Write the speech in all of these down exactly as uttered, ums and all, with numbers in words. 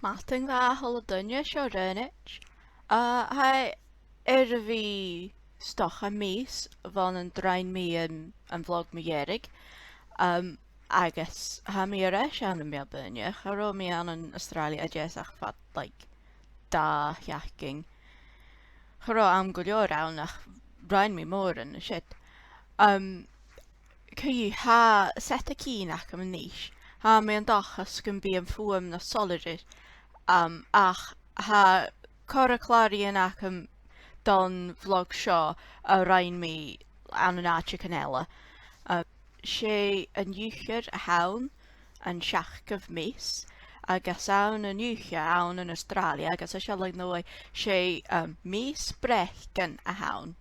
Madainn mhath a h-uile duine, seo Raonaid. Uh, tha e air a bhith 's dòcha mìos bhon an do rinn mi an, an vlog mu dheireadh. Um, agus tha mi air ais ann am Melbourne. Cha robh mi ann an Astràilia a Deas ach fad, like, dà sheachdain. Cha robh àm gu leòr ann ach rinn mi mòran an siud. Um, co-dhiù, tha set a' chinn agam a-nis. Tha mi an dòchas gum bi am fuaim nas soilleire. Um, ach tha corra clàradh agam don vlog seo a rinn mi ann an àiteigin eile. Uh, 's e an Iuchar a th' ann, an seachdamh mìos, agus ann an Iuchar ann an Astràilia, agus 's e sin, like, no way, 's e, um, mìos breacan a th' ann.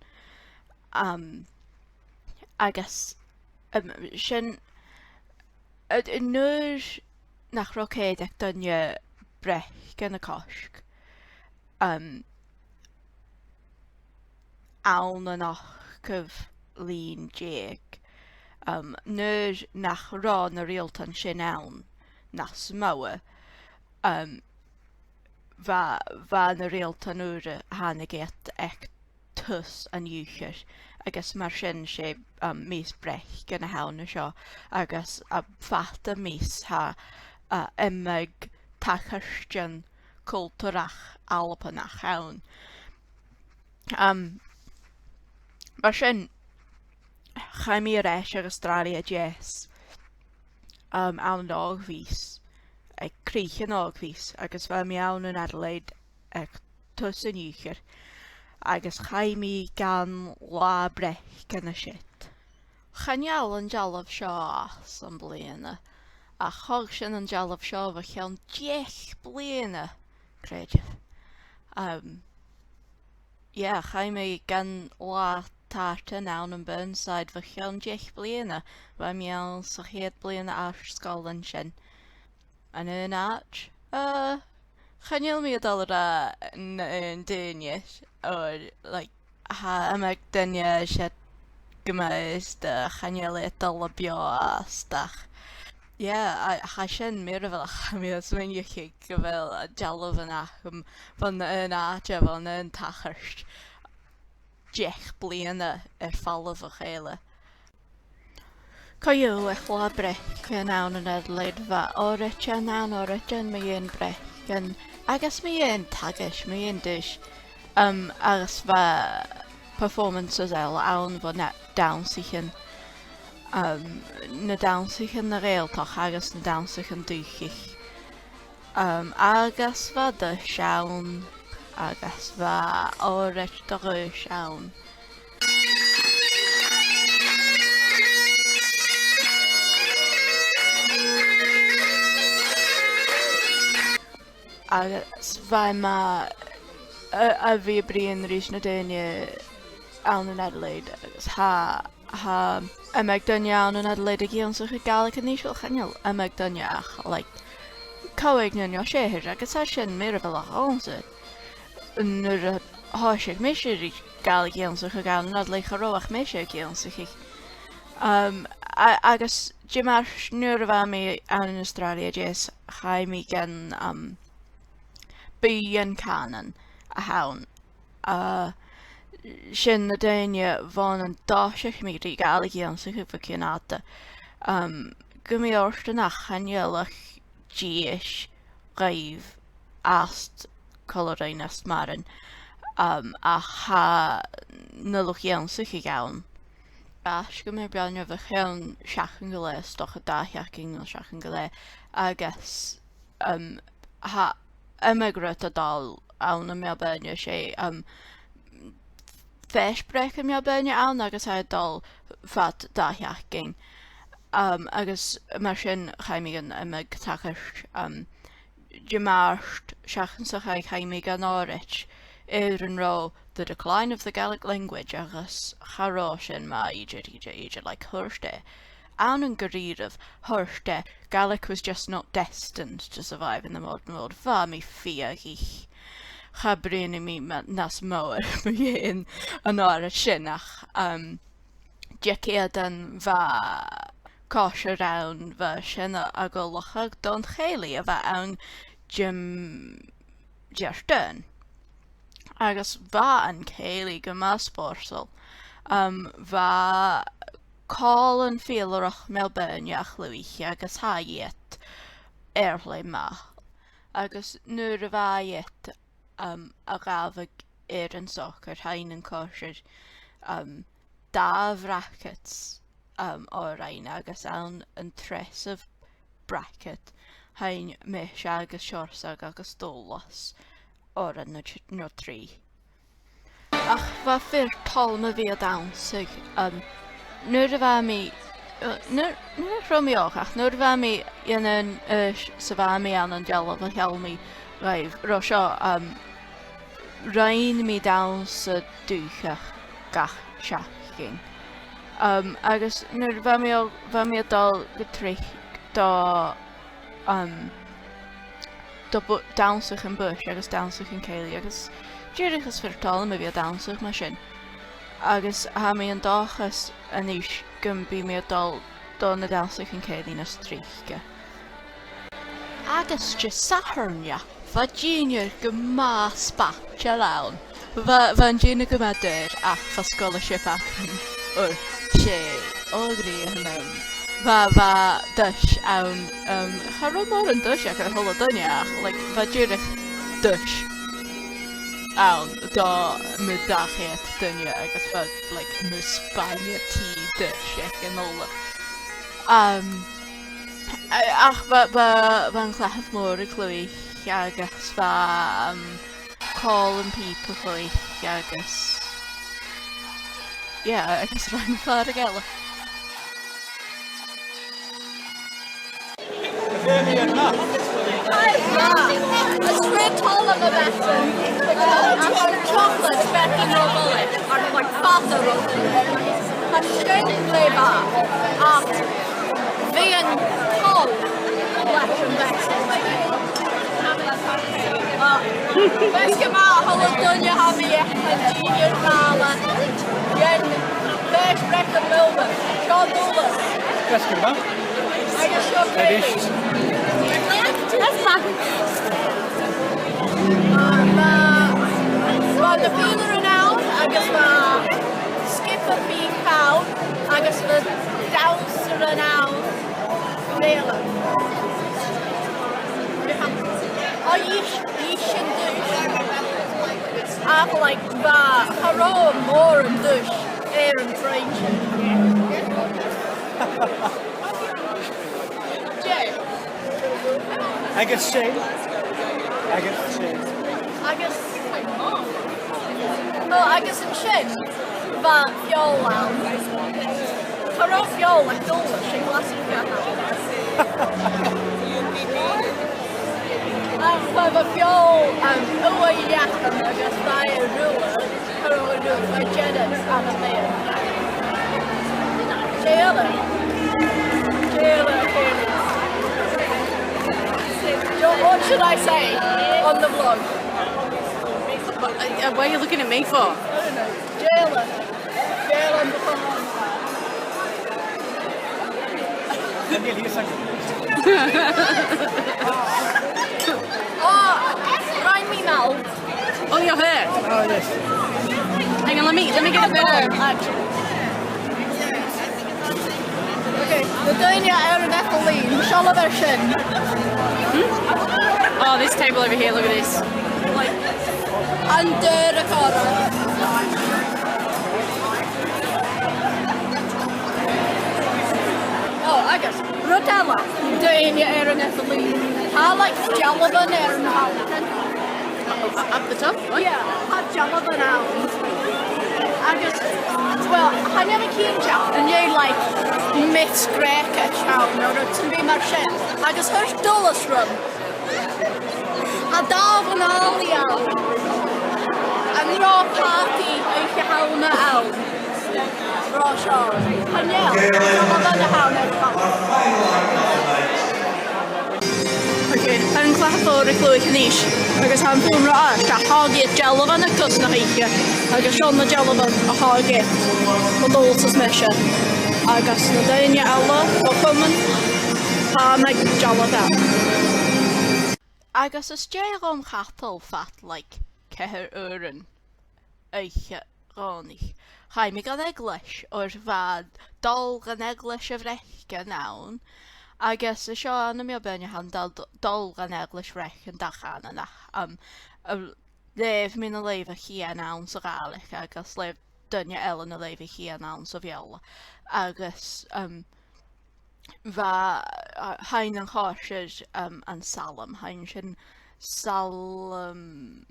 Um, agus, um, sin, uh, nuair nach robh cead aig duine breacan a chosg, um, ann an ochdamh linn deug. Um, nuair nach robh na riaghaltan sin ann nas motha, um, bha, bha na riaghaltan ùra, thàinig iad aig tus an Iuchair, agus mar sin 's e, um, mìos breacan a th' ann an seo, agus, uh, fad a' mhìos tha, uh, iomadh tachartasan cultarach Albannach ann. Um, mar sin, chaidh mi air ais a dh'Astràilia a Deas, um, ann an Ògmhìos, aig crìch an Ògmhìos, agus bha mi ann an Adelaide aig tus an Iuchair, agus chaidh mi dhan là breacan an siud. Chan eil an dealbh seo às am bliadhna, ach thog sinn an dealbh seo bho chionn deich bliadhna, creidibh. Um, yeah, chaidh mi dhan là tartan ann am Burnside bho chionn deich bliadhna. Bha mi anns a' chiad bliadhna àrd-sgoile an sin. An aon àite? Uh, chan eil mi a' dol a ràdh an aon duine, or, like, tha iomadh duine a' sealltainn gu math aosta, chan eil iad a' dol a bheò aosta. Yeah, a, tha sin mìorbhaileach, tha mi a' smaoineachadh gu bheil dealbhan agam bhon aon àite, bhon aon tachairt, deich bliadhna air falbh bho chèile. Co-dhiù, aig là breacan ann an Adelaide, bha òraidean ann, òraidean mu dheidhinn breacan, agus mu dheidhinn teagasg, mu dheidhinn duais, um, agus bha performances eile ann bho na dannsaichean, um, na dannsaichean na Gàidhealtachd agus na dannsaichean dùthchaich. Um, agus bha duais ann, agus bha òraid de dhuais ann. Agus bha mi a, a bhith a' bruidhinn ris na daoine ann an Adelaide, agus tha, tha iomadh duine ann an Adelaide ag ionnsachadh Gàidhlig a-nis, well, chan eil iomadh duine ach, like, còig no seachd, agus tha sin mìorbhaileach dhòmhsa. Nuair a thòisich mise ri Gàidhlig ionnsachadh ann an Adelaide, cha robh ach mise ag ionnsachadh. Um, a-, agus dè mar, nuair a bha mi ann an Astràilia a Deas, chaidh mi dhan, um, Buidheann Cànain a th' ann. Uh, sin na daoine bhon an tòisich mi ri Gàidhlig ionnsachadh bho chionn fhada. Um, gu mì-fhortanach chan eil ach dithis dhaibh às Coleraine is Màireann, um, ach tha na luchd-ionnsachaidh ann. Abair gum bi beagan bho chionn seachdain gu leth, 's dòcha dà sheachdain no seachdain gu leth, agus, um, tha iomadh rud a' dol ann am Melbourne, 's e, um, fèis-bhreac am Melbourne ann agus tha e a' dol fad dà sheachdain. Um, agus mar sin chaidh mi dhan iomadh tachairt, um, Dimàirt seachdain sa chaidh, chaidh mi dhan òraid air an robh The Decline of the Gaelic Language, agus cha robh sin math idir, idir, idir, like, thuirt e. Ann an da-rìribh, thuirt e, Gaelic was just not destined to survive in the modern world. Bha mi fiadhaich. Cha bruidhinn mi ma-, nas motha mu dheidhinn an òraid sin ach, um, Diciadain bha còisir ann, bha sin a', a' gabhail a' chòrr don chèilidh a bha ann Jim Deartan. Agus bha an cèilidh gu math spòrsail. Um, bha còmhlan fìdhlearachd Melbourne a chluich agus tha iad air leth math. Agus nuair a bha iad, um, a' gabhail air an socair, sheinn an còisir, um, dà bhracket, um, òrain agus ann an treasamh bracket sheinn mise agus Seòrsa agus Dòmhnall òran no, no trì. Ach bha e fìor thoil leam a bhith a' dannsa, um, nuair a bha mi, uh, nuair, nuair a bha mi òg, ach nuair a bha mi ann an, uh, s-, 's a bha mi ann an dealbh a cheangail mi dhuibh ro seo, um, rinn mi dannsa dùthchasach gach seachdain. Um, agus nuair a bha mi o-, bha mi a' dol gu tric do, um, do bu-, dannsaichean buidhe agus dannsaichean cèilidh, agus dìreach is fìor thoil leam a bhith a' dannsa mar sin. Agus tha mi an dòchas a-nis gum bi mi a' dol do na dannsaichean cèilidh nas trice. Agus Disathairne, bha dìnnear gu math spaideil ann. Bha, bha an dìnnear gu math daor, ach bha sgoil an Siobaig againn air tè, o, gu dearbh. Bha, bha duais ann, um, cha robh mòran duais aig a h-uile duine ach, like, bha dìreach duais ann do mu dhà cheud duine agus bha, like, mus bainne tì duais aig a h-uile. Um, a-, ach bha, bha, bha an Claidheamh Mòr a' cluich agus bha, um, Còmhlan Pìoba a' cluich agus, yeah, agus rang fear eile. Is fìor thoil leam a bhith ann. Ach an chocolate, beagan ro mhath, ach, like, fada ro mhath. Tha sin glè mhath. Ach bidh an toll leis an bheatha. Feasgar math, a h-uile duine, tha mi aig an dìnnear màla. Dèan pàirt bhreac a' mhòile. Seo Dòmhnall. Feasgar math. Agus seo Katie. That's fun. Bha, bha na fìdhlearan ann, agus bha sgioba bìdh ann, agus bha dannsaran ann. Bheil. O, dh'inns, dh'inns sinn duais. Ach, like, bha, cha robh mòran duais air an trèan sin. Dè? Agus sin. Agus sin. Agus, no, agus an sin, bha feòil ann. Cha robh feòil ach Dòmhnall, 's e Glaschu a th' ann. Ach bha, bha feòil, um, uair dheug agus bha e ro mhath. What should I say on the vlog? What, uh, what are you looking at me for? I don't know. Dè eile? Dè eile an do chòmhlan? Ò, rinn mi mall. Oh, your hair. Oh, yes. Hang on, let me, let me get a better. Okay, na daoine air an eachainn, seall air sin. Hmm? Oh, this table over here, look at this. Like, an dara cara. Oh, agus rud eile, daoine air an eachainn. Tha, like, dealbhan air an talamh. Up the top? What? Yeah, tha dealbhan ann. Agus, well, chan eil mi cinnteach an e, like, myths Greugais a th' ann, no rudeigin mar sin. Agus thuirt Dòmhnall rium, a' dol a-null a-nall. An robh pàrtaidh Oidhche Shamhna ann? Ro seo. Chan eil. Chan eil an ath-bhliadhna. Okay, tha an Claidheamh Mòr a' cluich a-nis, agus tha am fuaim ro ard, ach thog iad dealbhan a' cosnadh oidhche, agus seo na dealbhan a thog iad, mo dhòigh 's mise, agus na daoine eile bho chomann, tha iad a' dèanamh dealbhan. Agus is dè dh'fheuch mi a chadal fad, like, ceithir uairean oidhche Dhòmhnaich. Chaidh mi dhan eaglais, oir bha dol dhan eaglais a bhreacan ann. Agus seo ann am Melbourne a tha an dol, dol dhan eaglais a bhreacan, dà chànan, ach, um, a, leugh mi na leughadh a chì thu ann sa Ghàidhlig agus leugh duine eile na leughadh a chì thu ann sa Bheurla. Agus, um, bha, uh, tha an còisir, um, an Salm, tha sin Salm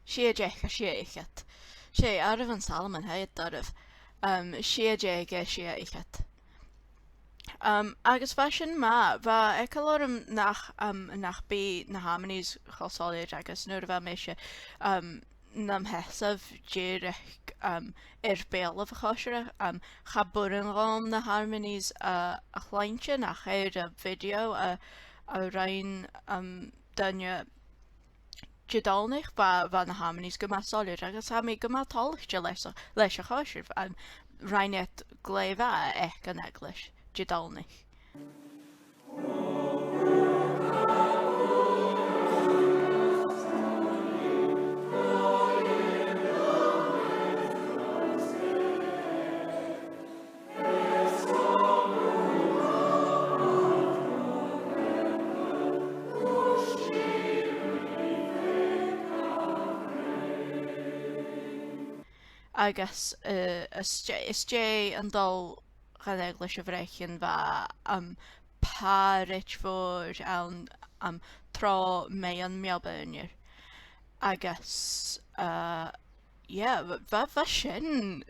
sia deug a sia fhichead. 'S e àireamh an Salm a th' ann, tha e doirbh. Um, sia deug a sia fhichead. Um, agus bha sin math, bha eagal orm nach, um, nach bi na harmonies cho soilleir agus nuair a bha mise, um, nam sheasamh dìreach, um, air beulaibh a' chòisir, um, cha b' urrainn dhomh na harmonies, uh, a chluinntinn ach air a' video a, a rinn, um, duine Didòmhnaich. Bha, bha na harmonies gu math soilleir agus tha mi gu math toilichte leis a', leis a' chòisir. Um, rinn iad glè mhath aig an eaglais Didòmhnaich. Agus, uh, às dèidh, às dèidh an dol dhan eaglais a bhreacan bha, um, pàraid mhòr ann, um, tro mheadhan Melbourne. Agus, uh, yeah, bha, bha, bha sin,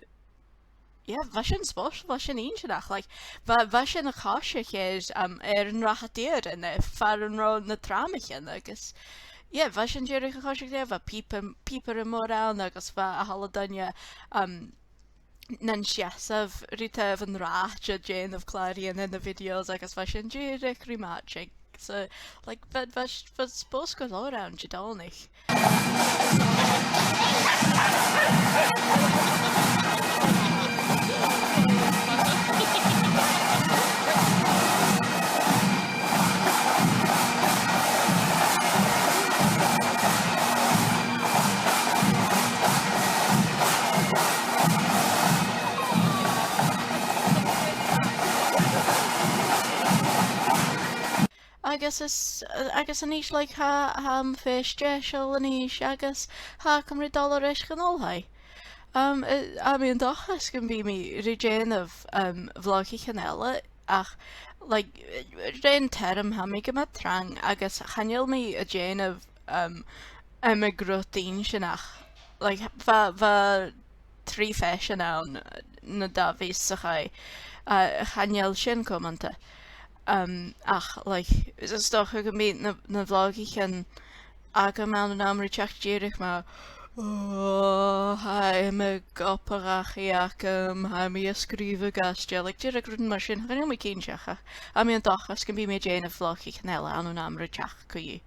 yeah, bha sin spòrsail, bha sin inntinneach, like, bha, bha sin a' coiseachd air, um, air an rathad iarainn, far an robh na tramaichean agus, yeah, bha sin dìreach a' coiseachd air, bha pìoba, pìobaire mòr ann agus bha a h-uile duine, um, nan seasamh ri taobh an rathaid a' dèanamh clàraidhean anns na videos agus bha sin dìreach ri matching. So, like, bha, bha, bha spòrs gu leòr ann Didòmhnaich. Agus is, agus a-nis, like, tha, tha am fèis deiseil a-nis, agus tha agam ri dol air ais dhan oilthigh. Um, eh, tha mi an dòchas gum bi mi ri dèanamh, um, vlogaichean eile, ach, like, rè an teirm tha mi gu math trang, agus chan eil mi a' dèanamh, um, iomadh rud inntinneach. Like, bha, bha trì fèisean ann, eh, an dà mhìos sa chaidh. Uh, chan eil sin cumanta. Um, ach, like, is dòcha gum bi na, na vlogaichean agam ann an àm ri teachd dìreach mar, "Oh, tha iomadh obair-dhachaigh agam, tha mi a' sgrìobhadh gu h-àraidh," like, dìreach rudan mar sin, chan eil mi cinnteach, ach tha mi an dòchas gum bi mi a' dèanamh vlogaichean eile ann an àm ri teachd co-dhiù.